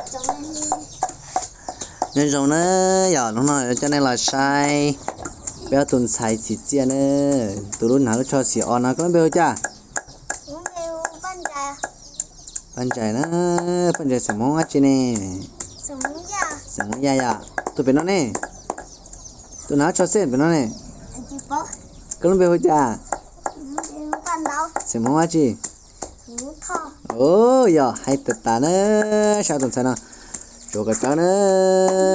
Nyob zoo na, yog hnub no coj nej los saib peb ob tug ntxhais txiv txiaj na. Tus lub hnav lub tsho xim os no koj lub npe hu cas? Paj Ntsais na, Paj Ntsais xeem Hmoob dab tsi ne? Xeem Hmoob Yaj yom. Tus pem no ne? Tus hnav lub tsho xeem pem no ne? Koj lub npe hu cas? Xeem Hmoob dab tsi? Yog hais tas tas na, saib tus ntxhais no tsuav kom tsawv na,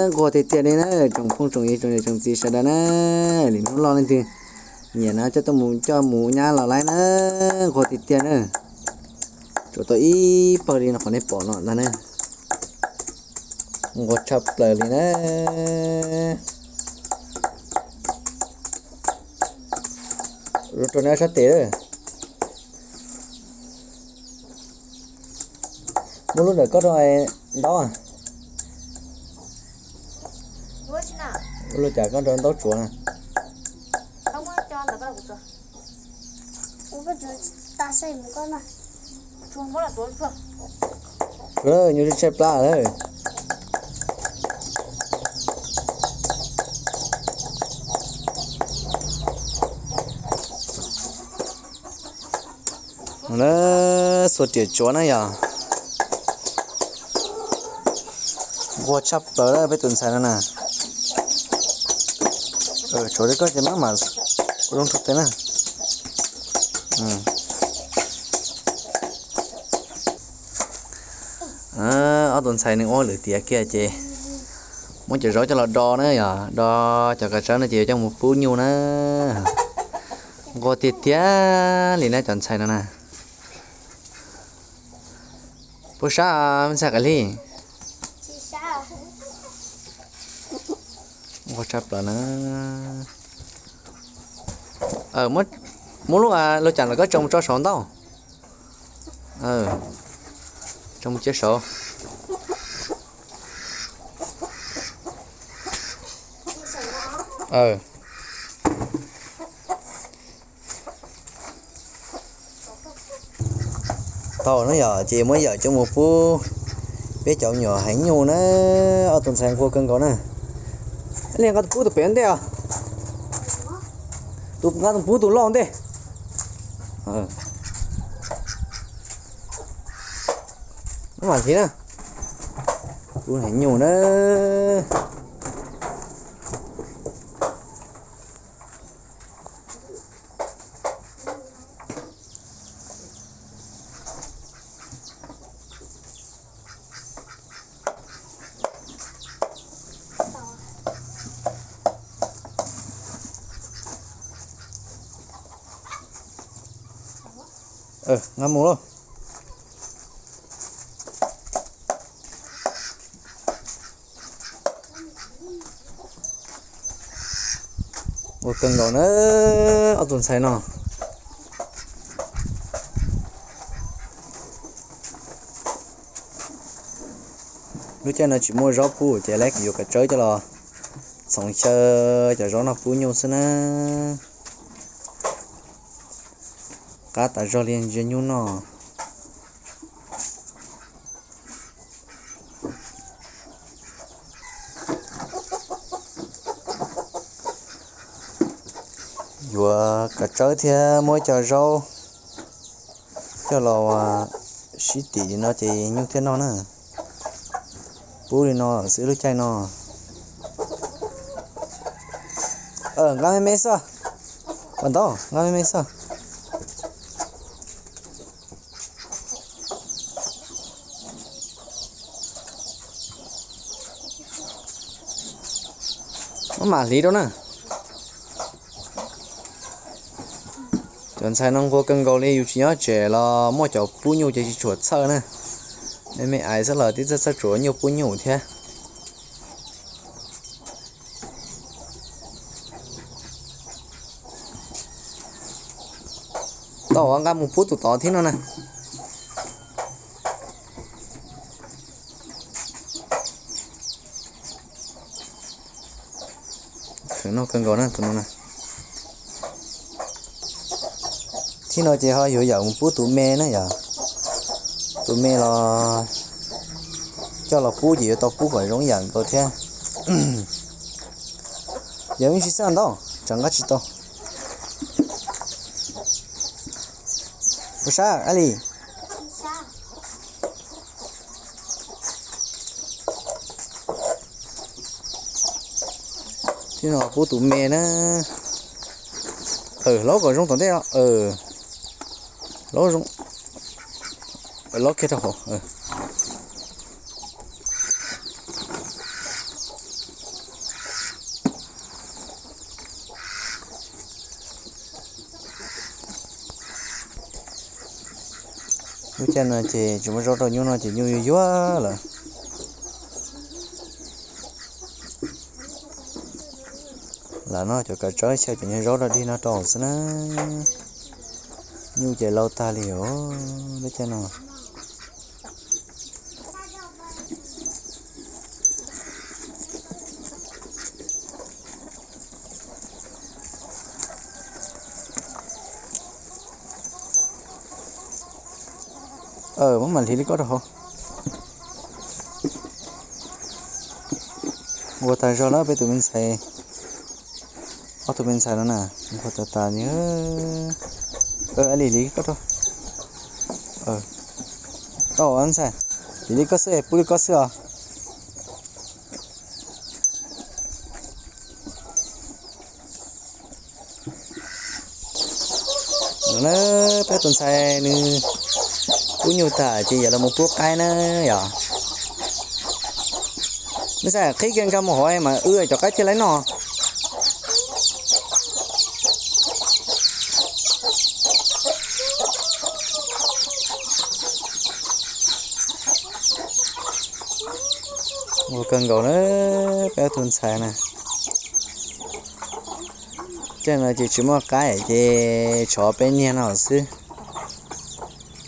nquag tiag tiag li na, tsoom phooj tsoom ywg tsoom niam tsoom txiv sawv daws na, lwm hnub loj leej twg nyiam no coj tuaj mus coj mus nyab los laib na, nquag tiag tiag na. Tsuav tau ib pawg li no qhov nej pom no ntag na, nquag tshaj plaws li na. Rau neb sab tes, muab lub ntawm koj rau ntaub. Muab lub cas koj rau ntaub tsuav na. Tsuav, nyuj twb tshaib plab lawm. Xuas riam tsuav na yog. Nquag tshaj plaws peb tus ntxhais no na. Tsuav li koj ces maj mam ua zoo rau tes na. Ob tug ntxhais nws ua lwm tiam kiag ces muab cov zaub coj los do na yog, do cov kav tsawb no ces yuav coj mus pub nyuj na. Nquag tiag tiag li na cov ntxhais no na. Puas sab me ntxhais Qaim Hli? Nquag tshaj plaws na. Muab lub, lub cas los koj tso mus tso saud ntau. Tso mus cia saud. Tau na yog ces muab yawm coj mus pub peb cov me nyuam heev nyuj na. Ob tug ntxhais nquag kawg nkaus na. Li nqa tus pub tus pem ntej os. Tus nqa tus pub tus loj ntej. Maj mam hliv na. Pub heev nyuj na. Nqa mus lauj. Ua kawg nkaus na ob tug ntxhais no. Lub caij no tsis muaj zaub pub ces lawv yuav kav tsawb coj los txhoov xyaw cov zaub no pub nyuj xwb na. Qab tas zog li ntsia nyuj noj. Yuav kav tsawb thiab muab cov zaub coj los sib tim no ces nyuj thiaj noj na. Pub li no xwb lub caij no. Nqa me me xwb. Pas ntau, nqa me me xwb. Maj mam hliv rau na. Cov ntxhais no nquag kawg nkaus li, yus tsis nyob tsev los muaj cov pub nyuj ces tsis tshua txhawj na. Me me ais xwb los twb txhawj txhawj tsuav nyuj pub nyuj thiab. Tau, nqa mus pub tus tod thiab no na. Kheev noj kawg nkaus na tus no na. Thiab no ces ho yuav yawm mus pub tus me na yom. Tus me los Coj los pub ces yuav tau pub kom zoo ib yam nkaus thiab. Yog me ntsis xwb ntau, tsam nqa tsis tau. Ua sab Ab Lis. Thiab no pub tus me na. Laub kom zoo tom ntej os. Laub zoo. Laub kiag rau hauv. Lub caij no ces tsis muaj zaub rau nyuj no ces nyuj yuag yuag lawm. Lam noj cov kav tsawb xyaw cov nyuag zaub dog dig no rau xwb na. Nyuj ces lau tag li os lub caij no. Muab mam hliv li koj rau hauv. Ua tag zog lawm peb tus me ntxhais, ob tug me ntxhais no na, ua tas tas li. Ab Lis, hliv koj rau. Tau ntxhais, hliv li koj xwb, pub li koj xwb os. Peb tus ntxhais nws pub nyuj tag ces yog los mus pub qaib na yom. Me ntxhais, qhib kiag nkag mus hauv mas wb cov qaib thiaj laib noj. Ua kawg nkaus na, peb tus ntxhais na. Tej no ces tsis muaj qaib ces tsov peb nyiag no xwb.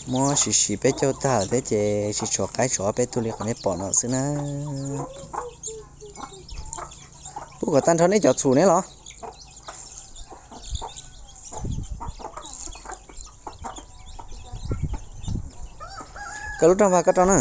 Muab siv siv peb caug tag thiab ces tsis tshuav qaib tsov peb tug li qhov nej pom no xwb na. Pub kom tag nrho neb cov txhuv neb los. Koj lub roj npag koj rau na.